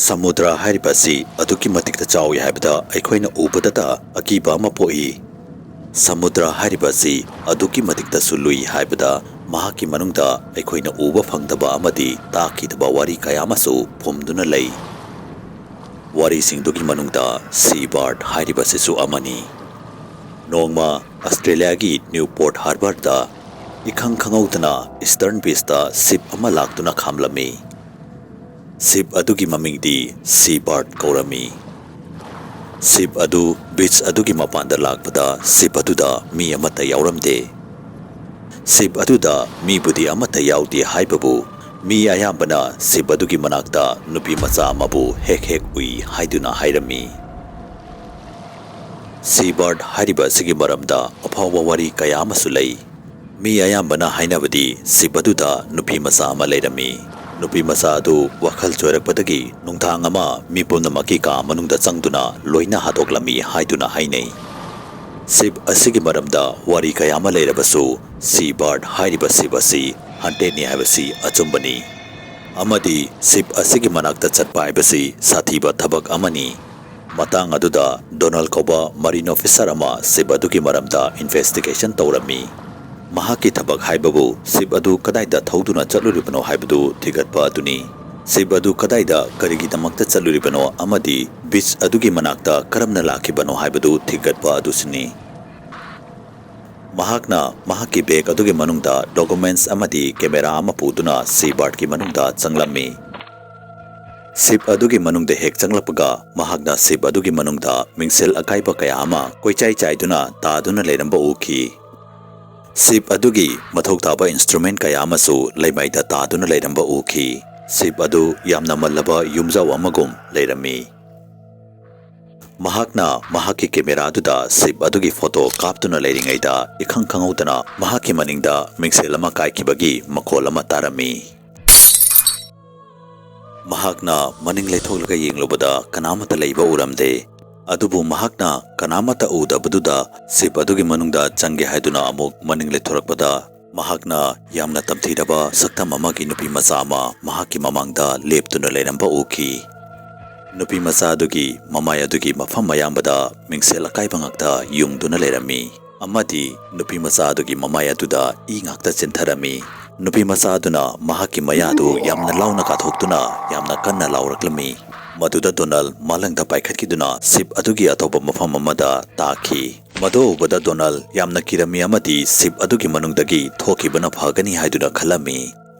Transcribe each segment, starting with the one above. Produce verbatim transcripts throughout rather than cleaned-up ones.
ꯁꯃꯨꯗ꯭ꯔ ꯍꯥꯏꯔꯤꯕ ꯑꯁꯤ ꯑꯗꯨꯛꯀꯤ ꯃꯇꯤꯛꯇ ꯆꯥꯎꯏ ꯍꯥꯏꯕꯗ ꯑꯩꯈꯣꯏꯅ ꯎꯕꯗꯇ ꯑꯀꯤꯕ ꯑꯃ ꯄꯣꯛꯏ꯫ ꯁꯃꯨꯗ꯭ꯔ ꯍꯥꯏꯔꯤꯕ ꯑꯁꯤ ꯑꯗꯨꯛꯀꯤ ꯃꯇꯤꯛꯇꯁꯨ ꯂꯨꯏ ꯍꯥꯏꯕꯗ ꯃꯍꯥꯛꯀꯤ ꯃꯅꯨꯡꯗ ꯑꯩꯈꯣꯏꯅ ꯎꯕ ꯐꯪꯗꯕ ꯑꯃꯗꯤ ꯇꯥꯈꯤꯗꯕ ꯋꯥꯔꯤ ꯀꯌꯥ ꯑꯃꯁꯨ ꯐꯨꯝꯗꯨꯅ ꯂꯩ꯫ ꯋꯥꯔꯤꯁꯤꯡꯗꯨꯒꯤ ꯃꯅꯨꯡꯗ ꯁꯤ ꯕꯥꯔꯠ ꯍꯥꯏꯔꯤꯕꯁꯤꯁꯨ ꯑꯃꯅꯤ꯫ ꯅꯣꯡꯃ ꯑꯁꯇ꯭ꯔꯦꯂꯤꯌꯥꯒꯤ ꯅ꯭ꯌꯨꯄꯣꯔꯠ ꯍꯥꯔꯕꯔꯗ ꯏꯈꯪ ꯈꯪꯍꯧꯗꯅ ꯏꯁꯇꯔꯟ ꯕꯤꯆꯇ ꯁꯤꯞ ꯑꯃ ꯂꯥꯛꯇꯨꯅ ꯈꯥꯝꯂꯝꯃꯤ꯫ ꯁꯤꯞ ꯑꯗꯨꯒꯤ ꯃꯃꯤꯡꯗꯤ ꯁꯤ ꯕꯥꯔꯠ ꯀꯧꯔꯝꯃꯤ꯫ ꯁꯤꯞ ꯑꯗꯨ ꯕꯤꯆ ꯑꯗꯨꯒꯤ ꯃꯄꯥꯟꯗ ꯂꯥꯛꯄꯗ ꯁꯤꯞ ꯑꯗꯨꯗ ꯃꯤ ꯑꯃꯠꯇ ꯌꯥꯎꯔꯝꯗꯦ꯫ ꯁꯤꯞ ꯑꯗꯨꯗ ꯃꯤꯕꯨꯗꯤ ꯑꯃꯠꯇ ꯌꯥꯎꯗꯦ ꯍꯥꯏꯕꯕꯨ, ꯃꯤ ꯑꯌꯥꯝꯕꯅ ꯁꯤꯞ ꯑꯗꯨꯒꯤ ꯃꯅꯥꯛꯇ ꯅꯨꯄꯤ ꯃꯆꯥ ꯑꯃꯕꯨ ꯍꯦꯛ ꯍꯦꯛ ꯎꯏ ꯍꯥꯏꯗꯨꯅ ꯍꯥꯏꯔꯝꯃꯤ꯫ ꯁꯤ ꯕꯥꯔꯠ ꯍꯥꯏꯔꯤꯕ ꯑꯁꯤꯒꯤ ꯃꯔꯝꯗ ꯑꯐꯥꯎꯕ ꯋꯥꯔꯤ ꯀꯌꯥ ꯑꯃꯁꯨ ꯂꯩ꯫ ꯃꯤ ꯑꯌꯥꯝꯕꯅ ꯍꯥꯏꯅꯕꯗꯤ ꯁꯤꯞ ꯑꯗꯨꯗ ꯅꯨꯄꯤ ꯃꯆꯥ ꯑꯃ ꯂꯩꯔꯝꯃꯤ꯫ ꯅꯨꯄꯤ ꯃꯆꯥ ꯑꯗꯨ ꯋꯥꯈꯜ ꯆꯣꯏꯔꯛꯄꯗꯒꯤ ꯅꯨꯡꯗꯥꯡ ꯑꯃ ꯃꯤ ꯄꯨꯝꯅꯃꯛꯀꯤ ꯀꯥ ꯃꯅꯨꯡꯗ ꯆꯪꯗꯨꯅ ꯂꯣꯏꯅ ꯍꯥꯠꯇꯣꯛꯂꯝꯃꯤ ꯍꯥꯏꯗꯨꯅ ꯍꯥꯏꯅꯩ꯫ ꯁꯤꯞ ꯑꯁꯤꯒꯤ ꯃꯔꯝꯗ ꯋꯥꯔꯤ ꯀꯌꯥ ꯑꯃ ꯂꯩꯔꯕꯁꯨ, ꯁꯤ ꯕꯥꯔꯠ ꯍꯥꯏꯔꯤꯕ ꯁꯤꯞ ꯑꯁꯤ ꯍꯟꯇꯦꯠꯅꯤ ꯍꯥꯏꯕꯁꯤ ꯑꯆꯨꯝꯕꯅꯤ꯫ ꯑꯃꯗꯤ ꯁꯤꯞ ꯑꯁꯤꯒꯤ ꯃꯅꯥꯛꯇ ꯆꯠꯄ ꯍꯥꯏꯕꯁꯤ ꯁꯥꯊꯤꯕ ꯊꯕꯛ ꯑꯃꯅꯤ꯫ ꯃꯇꯥꯡ ꯑꯗꯨꯗ ꯗꯣꯅꯥꯜ ꯀꯧꯕ ꯃꯔꯤꯟ ꯑꯣꯐꯤꯁꯔ ꯑꯃ ꯁꯤꯞ ꯑꯗꯨꯒꯤ ꯃꯔꯝꯗ ꯏꯟꯚꯦꯁꯇꯤꯒꯦꯁꯟ ꯇꯧꯔꯝꯃꯤ꯫ ꯃꯍꯥꯛꯀꯤ ꯊꯕꯛ ꯍꯥꯏꯕꯕꯨ ꯁꯤꯞ ꯑꯗꯨ ꯀꯗꯥꯏꯗ ꯊꯧꯗꯨꯅ ꯆꯠꯂꯨꯔꯤꯕꯅꯣ ꯍꯥꯏꯕꯗꯨ ꯊꯤꯒꯠꯄ ꯑꯗꯨꯅꯤ꯫ ꯁꯤꯞ ꯑꯗꯨ ꯀꯗꯥꯏꯗ ꯀꯔꯤꯒꯤꯗꯃꯛꯇ ꯆꯠꯂꯨꯔꯤꯕꯅꯣ ꯑꯃꯗꯤ ꯕꯤꯆ ꯑꯗꯨꯒꯤ ꯃꯅꯥꯛꯇ ꯀꯔꯝꯅ ꯂꯥꯛꯈꯤꯕꯅꯣ ꯍꯥꯏꯕꯗꯨ ꯊꯤꯒꯠꯄ ꯑꯗꯨꯁꯨꯅꯤ꯫ ꯃꯍꯥꯛꯅ ꯃꯍꯥꯛꯀꯤ ꯕꯦꯒ ꯑꯗꯨꯒꯤ ꯃꯅꯨꯡꯗ ꯗꯣꯀꯨꯃꯦꯟꯠꯁ ꯑꯃꯗꯤ ꯀꯦꯃꯦꯔꯥ ꯑꯃ ꯄꯨꯗꯨꯅ ꯁꯤ ꯕꯥꯔꯠꯀꯤ ꯃꯅꯨꯡꯗ ꯆꯪꯂꯝꯃꯤ꯫ ꯁꯤꯞ ꯑꯗꯨꯒꯤ ꯃꯅꯨꯡꯗ ꯍꯦꯛ ꯆꯪꯂꯛꯄꯒ, ꯃꯍꯥꯛꯅ ꯁꯤꯞ ꯑꯗꯨꯒꯤ ꯃꯅꯨꯡꯗ ꯃꯤꯡꯁꯦꯜ ꯑꯀꯥꯏꯕ ꯀꯌꯥ ꯑꯃ ꯀꯣꯏꯆꯥꯏ ꯆꯥꯏꯗꯨꯅ ꯇꯥꯗꯨꯅ ꯂꯩꯔꯝꯕ ꯎꯈꯤ꯫ ꯁꯤꯞ ꯑꯗꯨꯒꯤ ꯃꯊꯧ ꯇꯥꯕ ꯏꯟꯁꯇ꯭ꯔꯨꯃꯦꯟꯠ ꯀꯌꯥ ꯑꯃꯁꯨ ꯂꯩꯃꯥꯏꯗ ꯇꯥꯗꯨꯅ ꯂꯩꯔꯝꯕ ꯎꯈꯤ꯫ ꯁꯤꯞ ꯑꯗꯨ ꯌꯥꯝꯅ ꯃꯜꯂꯕ ꯌꯨꯝꯖꯥꯎ ꯑꯃꯒꯨꯝ ꯂꯩꯔꯝꯃꯤ꯫ ꯃꯍꯥꯛꯅ ꯃꯍꯥꯛꯀꯤ ꯀꯦꯃꯦꯔꯥꯗꯨꯗ ꯁꯤꯞ ꯑꯗꯨꯒꯤ ꯐꯣꯇꯣ ꯀꯥꯞꯇꯨꯅ ꯂꯩꯔꯤꯉꯩꯗ, ꯏꯈꯪ ꯈꯪꯍꯧꯗꯅ ꯃꯍꯥꯛꯀꯤ ꯃꯅꯤꯡꯗ ꯃꯤꯡꯁꯦꯜ ꯑꯃ ꯀꯥꯏꯈꯤꯕꯒꯤ ꯃꯈꯣꯜ ꯑꯃ ꯇꯥꯔꯝꯃꯤ꯫ ꯃꯍꯥꯛꯅ ꯃꯅꯤꯡ ꯂꯩꯊꯣꯛꯂꯒ ꯌꯦꯡꯂꯨꯕꯗ ꯀꯅꯥꯃꯠꯇ ꯂꯩꯕ ꯎꯔꯝꯗꯦ꯫ ꯑꯗꯨꯕꯨ ꯃꯍꯥꯛꯅ ꯀꯅꯥꯃꯠꯇ ꯎꯗꯕꯗꯨꯗ ꯁꯤꯞ ꯑꯗꯨꯒꯤ ꯃꯅꯨꯡꯗ ꯆꯪꯒꯦ ꯍꯥꯏꯗꯨꯅ ꯑꯃꯨꯛ ꯃꯅꯤꯡ ꯂꯩꯊꯣꯔꯛꯄꯗ, ꯃꯍꯥꯛꯅ ꯌꯥꯝꯅ ꯇꯝꯊꯤꯔꯕ ꯁꯛꯇꯝ ꯑꯃꯒꯤ ꯅꯨꯄꯤ ꯃꯆꯥ ꯑꯃ ꯃꯍꯥꯛꯀꯤ ꯃꯃꯥꯡꯗ ꯂꯦꯞꯇꯨꯅ ꯂꯩꯔꯝꯕ ꯎꯈꯤ꯫ ꯅꯨꯄꯤ ꯃꯆꯥ ꯑꯗꯨꯒꯤ ꯃꯃꯥꯏ ꯑꯗꯨꯒꯤ ꯃꯐꯝ ꯑꯌꯥꯝꯕꯗ ꯃꯤꯡꯁꯦꯜ ꯑꯀꯥꯏꯕ ꯉꯥꯛꯇ ꯌꯨꯡꯗꯨꯅ ꯂꯩꯔꯝꯃꯤ꯫ ꯑꯃꯗꯤ ꯅꯨꯄꯤ ꯃꯆꯥ ꯑꯗꯨꯒꯤ ꯃꯃꯥꯏ ꯑꯗꯨꯗ ꯏ ꯉꯥꯛꯇ ꯆꯦꯟꯊꯔꯝꯃꯤ꯫ ꯅꯨꯄꯤ ꯃꯆꯥ ꯑꯗꯨꯅ ꯃꯍꯥꯛꯀꯤ ꯃꯌꯥꯗꯨ ꯌꯥꯝꯅ ꯂꯥꯎꯅ ꯀꯥꯊꯣꯛꯇꯨꯅ ꯌꯥꯝꯅ ꯀꯟꯅ ꯂꯥꯎꯔꯛꯂꯝꯃꯤ꯫ ꯃꯗꯨꯗ ꯗꯣꯅꯜ ꯃꯥꯂꯪꯗ ꯄꯥꯏꯈꯠꯈꯤꯗꯨꯅ ꯁꯤꯞ ꯑꯗꯨꯒꯤ ꯑꯇꯣꯞꯄ ꯃꯐꯝ ꯑꯃꯗ ꯇꯥꯈꯤ꯫ ꯃꯗꯨ ꯎꯕꯗ ꯗꯣꯅꯜ ꯌꯥꯝꯅ ꯀꯤꯔꯝꯃꯤ ꯑꯃꯗꯤ ꯁꯤꯞ ꯑꯗꯨꯒꯤ ꯃꯅꯨꯡꯗꯒꯤ ꯊꯣꯛꯈꯤꯕꯅ ꯐꯒꯅꯤ ꯍꯥꯏꯗꯨꯅ ꯈꯜꯂꯝꯃꯤ꯫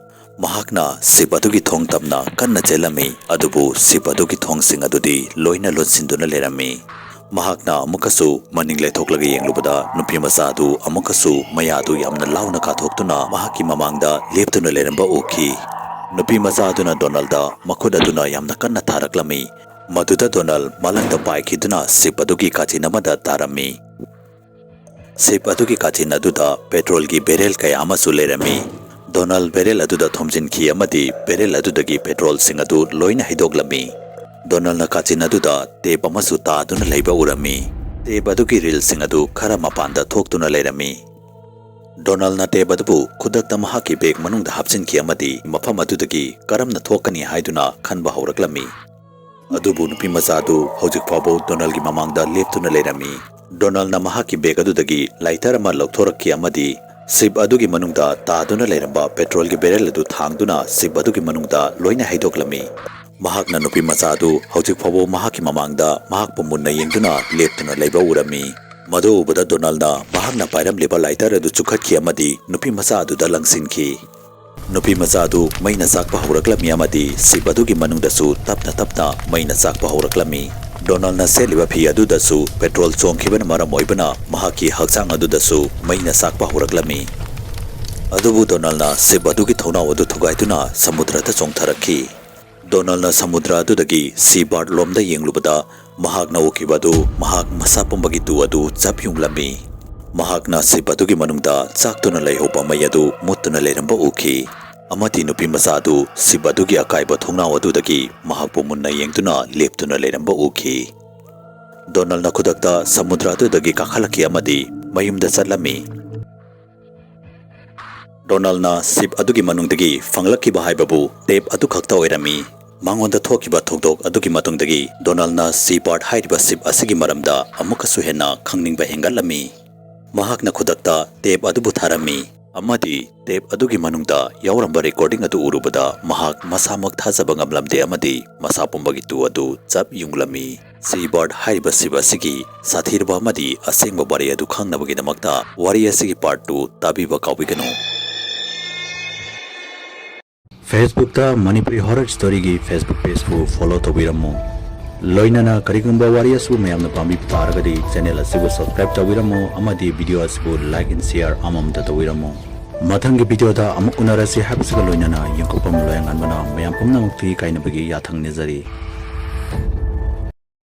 ꯃꯍꯥꯛꯅ ꯁꯤꯞ ꯑꯗꯨꯒꯤ ꯊꯣꯡ ꯇꯝꯅ ꯀꯟꯅ ꯆꯦꯜꯂꯝꯃꯤ, ꯑꯗꯨꯕꯨ ꯁꯤꯞ ꯑꯗꯨꯒꯤ ꯊꯣꯡꯁꯤꯡ ꯑꯗꯨꯗꯤ ꯂꯣꯏꯅ ꯂꯣꯟꯁꯤꯟꯗꯨꯅ ꯂꯩꯔꯝꯃꯤ꯫ ꯃꯍꯥꯛꯅ ꯑꯃꯨꯛꯀꯁꯨ ꯃꯅꯤꯡ ꯂꯩꯊꯣꯛꯂꯒ ꯌꯦꯡꯂꯨꯕꯗ, ꯅꯨꯄꯤ ꯃꯆꯥ ꯑꯗꯨ ꯑꯃꯨꯛꯀꯁꯨ ꯃꯌꯥꯗꯨ ꯌꯥꯝꯅ ꯂꯥꯎꯅ ꯀꯥꯊꯣꯛꯇꯨꯅ ꯃꯍꯥꯛꯀꯤ ꯃꯃꯥꯡꯗ ꯂꯦꯞꯇꯨꯅ ꯂꯩꯔꯝꯕ ꯎꯈꯤ꯫ ꯅꯨꯄꯤ ꯃꯆꯥ ꯑꯗꯨꯅ ꯗꯣꯅꯜꯗ ꯃꯈꯨꯠ ꯑꯗꯨꯅ ꯌꯥꯝꯅ ꯀꯟꯅ ꯊꯥꯔꯛꯂꯝꯃꯤ꯫ ꯃꯗꯨꯗ ꯗꯣꯅꯜ ꯃꯥꯂꯪꯗ ꯄꯥꯏꯈꯤꯗꯨꯅ ꯁꯤꯞ ꯑꯗꯨꯒꯤ ꯀꯥꯆꯤꯟ ꯑꯃꯗ ꯇꯥꯔꯝꯃꯤ꯫ ꯁꯤꯞ ꯑꯗꯨꯒꯤ ꯀꯥꯆꯤꯟ ꯑꯗꯨꯗ ꯄꯦꯇ꯭ꯔꯣꯜꯒꯤ ꯕꯦꯔꯦꯜ ꯀꯌꯥ ꯑꯃꯁꯨ ꯂꯩꯔꯝꯃꯤ꯫ ꯗꯣꯅꯜ ꯕꯦꯔꯦꯜ ꯑꯗꯨꯗ ꯊꯣꯝꯖꯤꯟꯈꯤ ꯑꯃꯗꯤ ꯕꯦꯔꯦꯜ ꯑꯗꯨꯗꯒꯤ ꯄꯦꯇ꯭ꯔꯣꯜꯁꯤꯡ ꯑꯗꯨ ꯂꯣꯏꯅ ꯍꯩꯗꯣꯛꯂꯝꯃꯤ꯫ ꯗꯣꯅꯜꯅ ꯀꯥꯆꯤꯟ ꯑꯗꯨꯗ ꯇꯦꯞ ꯑꯃꯁꯨ ꯇꯥꯗꯨꯅ ꯂꯩꯕ ꯎꯔꯝꯃꯤ꯫ ꯇꯦꯞ ꯑꯗꯨꯒꯤ ꯔꯤꯜꯁꯤꯡ ꯑꯗꯨ ꯈꯔ ꯃꯄꯥꯟꯗ ꯊꯣꯛꯇꯨꯅ ꯂꯩꯔꯝꯃꯤ꯫ ꯗꯣꯅꯜꯅ ꯇꯦꯞ ꯑꯗꯨꯕꯨ ꯈꯨꯗꯛꯇ ꯃꯍꯥꯛꯀꯤ ꯕꯦꯒ ꯃꯅꯨꯡꯗ ꯍꯥꯞꯆꯤꯟꯈꯤ ꯑꯃꯗꯤ ꯃꯐꯝ ꯑꯗꯨꯗꯒꯤ ꯀꯔꯝꯅ ꯊꯣꯛꯀꯅꯤ ꯍꯥꯏꯗꯨꯅ ꯈꯟꯕ ꯍꯧꯔꯛꯂꯝꯃꯤ꯫ ꯑꯗꯨꯕꯨ ꯅꯨꯄꯤ ꯃꯆꯥ ꯑꯗꯨ ꯍꯧꯖꯤꯛ ꯐꯥꯎꯕ ꯗꯣꯅꯜꯒꯤ ꯃꯃꯥꯡꯗ ꯂꯦꯞꯇꯨꯅ ꯂꯩꯔꯝꯃꯤ꯫ ꯗꯣꯅꯜꯅ ꯃꯍꯥꯛꯀꯤ ꯕꯦꯒ ꯑꯗꯨꯗꯒꯤ ꯂꯥꯏꯇꯔ ꯑꯃ ꯂꯧꯊꯣꯔꯛꯈꯤ ꯑꯃꯗꯤ ꯁꯤꯞ ꯑꯗꯨꯒꯤ ꯃꯅꯨꯡꯗ ꯇꯥꯗꯨꯅ ꯂꯩꯔꯝꯕ ꯄꯦꯇ꯭ꯔꯣꯜꯒꯤ ꯕꯦꯔꯦꯜ ꯑꯗꯨ ꯊꯥꯡꯗꯨꯅ ꯁꯤꯞ ꯑꯗꯨꯒꯤ ꯃꯅꯨꯡꯗ ꯂꯣꯏꯅ ꯍꯩꯗꯣꯛꯂꯝꯃꯤ꯫ ꯃꯍꯥꯛꯅ ꯅꯨꯄꯤ ꯃꯆꯥ ꯑꯗꯨ ꯍꯧꯖꯤꯛ ꯐꯥꯎꯕ ꯃꯍꯥꯛꯀꯤ ꯃꯃꯥꯡꯗ ꯃꯍꯥꯛꯄꯨ ꯃꯨꯟꯅ ꯌꯦꯡꯗꯨꯅ ꯂꯦꯞꯇꯨꯅ ꯂꯩꯕ ꯎꯔꯝꯃꯤ꯫ ꯃꯗꯨ ꯎꯕꯗ ꯗꯣꯅꯜꯅ ꯃꯍꯥꯛꯅ ꯄꯥꯏꯔꯝꯂꯤꯕ ꯂꯥꯏꯇꯔ ꯑꯗꯨ ꯆꯨꯞꯈꯠꯈꯤ ꯑꯃꯗꯤ ꯅꯨꯄꯤ ꯃꯆꯥ ꯑꯗꯨꯗ ꯂꯪꯁꯤꯟꯈꯤ꯫ ꯅꯨꯄꯤ ꯃꯆꯥ ꯑꯗꯨ ꯃꯩꯅ ꯆꯥꯛꯄ ꯍꯧꯔꯛꯂꯝꯃꯤ ꯑꯃꯗꯤ ꯁꯤꯞ ꯑꯗꯨꯒꯤ ꯃꯅꯨꯡꯗꯁꯨ ꯇꯞꯅ ꯇꯞꯅ ꯃꯩꯅ ꯆꯥꯛꯄ ꯍꯧꯔꯛꯂꯝꯃꯤ꯫ ꯗꯣꯅꯜꯅ ꯁꯦꯠꯂꯤꯕ ꯐꯤ ꯑꯗꯨꯗꯁꯨ ꯄꯦꯇ꯭ꯔꯣꯜ ꯆꯣꯡꯈꯤꯕꯅ ꯃꯔꯝ ꯑꯣꯏꯕꯅ ꯃꯍꯥꯛꯀꯤ ꯍꯛꯆꯥꯡ ꯑꯗꯨꯗꯁꯨ ꯃꯩꯅ ꯆꯥꯛꯄ ꯍꯧꯔꯛꯂꯝꯃꯤ꯫ ꯑꯗꯨꯕꯨ ꯗꯣꯅꯜꯅ ꯁꯤꯞ ꯑꯗꯨꯒꯤ ꯊꯣꯡꯅꯥꯎ ꯑꯗꯨ ꯊꯨꯒꯥꯏꯗꯨꯅ ꯁꯃꯨꯗ꯭ꯔꯗ ꯆꯣꯡꯊꯔꯛꯈꯤ꯫ ꯗꯣꯅꯜꯅ ꯁꯃꯨꯗ꯭ꯔ ꯑꯗꯨꯗꯒꯤ ꯁꯤ ꯕꯥꯔꯠ ꯂꯣꯝꯗ ꯌꯦꯡꯂꯨꯕꯗ, ꯃꯍꯥꯛꯅ ꯎꯈꯤꯕ ꯑꯗꯨ ꯃꯍꯥꯛ ꯃꯁꯥ ꯄꯨꯝꯕꯒꯤ ꯇꯨ ꯑꯗꯨ ꯆꯞ ꯌꯨꯡꯂꯝꯃꯤ꯫ ꯃꯍꯥꯛꯅ ꯁꯤꯞ ꯑꯗꯨꯒꯤ ꯃꯅꯨꯡꯗ ꯆꯥꯛꯇꯨꯅ ꯂꯩꯍꯧꯕ ꯃꯩ ꯑꯗꯨ ꯃꯨꯠꯇꯨꯅ ꯂꯩꯔꯝꯕ ꯎꯈꯤ꯫ ꯑꯃꯗꯤ ꯅꯨꯄꯤ ꯃꯆꯥ ꯑꯗꯨ ꯁꯤꯞ ꯑꯗꯨꯒꯤ ꯑꯀꯥꯏꯕ ꯊꯣꯡꯅꯥꯎ ꯑꯗꯨꯗꯒꯤ ꯃꯍꯥꯛꯄꯨ ꯃꯨꯟꯅ ꯌꯦꯡꯗꯨꯅ ꯂꯦꯞꯇꯨꯅ ꯂꯩꯔꯝꯕ ꯎꯈꯤ꯫ ꯗꯣꯅꯜꯅ ꯈꯨꯗꯛꯇ ꯁꯃꯨꯗ꯭ꯔ ꯑꯗꯨꯗꯒꯤ ꯀꯥꯈꯠꯂꯛꯈꯤ ꯑꯃꯗꯤ ꯃꯌꯨꯝꯗ ꯆꯠꯂꯝꯃꯤ꯫ ꯗꯣꯅꯜꯅ ꯁꯤꯞ ꯑꯗꯨꯒꯤ ꯃꯅꯨꯡꯗꯒꯤ ꯐꯪꯂꯛꯈꯤꯕ ꯍꯥꯏꯕꯕꯨ ꯇꯦꯞ ꯑꯗꯨꯈꯛꯇ ꯑꯣꯏꯔꯝꯃꯤ꯫ ꯃꯉꯣꯟꯗ ꯊꯣꯛꯈꯤꯕ ꯊꯧꯗꯣꯛ ꯑꯗꯨꯒꯤ ꯃꯇꯨꯡꯗꯒꯤ ꯗꯣꯅꯥꯜꯅ ꯁꯤ ꯕꯥꯔꯗ ꯍꯥꯏꯔꯤꯕ ꯁꯤꯞ ꯑꯁꯤꯒꯤ ꯃꯔꯝꯗ ꯑꯃꯨꯛꯀꯁꯨ ꯍꯦꯟꯅ ꯈꯪꯅꯤꯡꯕ ꯍꯦꯟꯒꯠꯂꯝꯃꯤ꯫ ꯃꯍꯥꯛꯅ ꯈꯨꯗꯛꯇ ꯇꯦꯞ ꯑꯗꯨꯕꯨ ꯊꯥꯔꯝꯃꯤ ꯑꯃꯗꯤ ꯇꯦꯞ ꯑꯗꯨꯒꯤ ꯃꯅꯨꯡꯗ ꯌꯥꯎꯔꯝꯕ ꯔꯦꯀꯣꯔꯗꯤꯡ ꯑꯗꯨ ꯎꯔꯨꯕꯗ ꯃꯍꯥꯛ ꯃꯁꯥꯃꯛ ꯊꯥꯖꯕ ꯉꯝꯂꯝꯗꯦ ꯑꯃꯗꯤ ꯃꯁꯥ ꯄꯨꯝꯕꯒꯤ ꯇꯨ ꯑꯗꯨ ꯆꯞ ꯌꯨꯡꯂꯝꯃꯤ꯫ ꯁꯤ ꯕꯥꯔꯗ ꯍꯥꯏꯔꯤꯕ ꯁꯤꯞ ꯑꯁꯤꯒꯤ ꯁꯥꯊꯤꯔꯕ ꯑꯃꯗꯤ ꯑꯁꯦꯡꯕ ꯋꯥꯔꯤ ꯑꯗꯨ ꯈꯪꯅꯕꯒꯤꯗꯃꯛꯇ ꯋꯥꯔꯤ ꯑꯁꯤꯒꯤ ꯄꯥꯔꯠ ꯇꯨ ꯇꯥꯕꯤꯕ ꯀꯥꯎꯕꯤꯒꯅꯨ꯫ Facebook-ꯇ Manipuri Horror Story-ꯒꯤ Facebook page-ꯄꯨ follow ꯇꯧꯕꯤꯔꯝꯃꯨ꯫ ꯂꯣꯏꯅꯅ ꯀꯔꯤꯒꯨꯝꯕ ꯋꯥꯔꯤ ꯑꯁꯤꯕꯨ ꯃꯌꯥꯝꯅ ꯄꯥꯝꯕꯤꯕ ꯇꯥꯔꯒꯗꯤ channel ꯑꯁꯤꯕꯨ subscribe ꯇꯧꯕꯤꯔꯝꯃꯨ ꯑꯃꯗꯤ video ꯑꯁꯤꯕꯨ like and share ꯑꯃꯃꯝꯇ ꯇꯧꯕꯤꯔꯝꯃꯨ꯫ ꯃꯊꯪꯒꯤ video-ꯗ ꯑꯃꯨꯛ ꯎꯅꯔꯁꯤ ꯍꯥꯏꯕꯁꯤꯒ ꯂꯣꯏꯅꯅ ꯌꯦꯡꯊꯣꯛꯄꯝ ꯂꯣꯌꯥꯉꯥꯟꯕꯅ ꯃꯌꯥꯝ ꯄꯨꯝꯅꯃꯛꯇ ꯏꯀꯥꯏꯅꯕꯒꯤ ꯌꯥꯊꯪ ꯅꯤꯖꯔꯤ꯫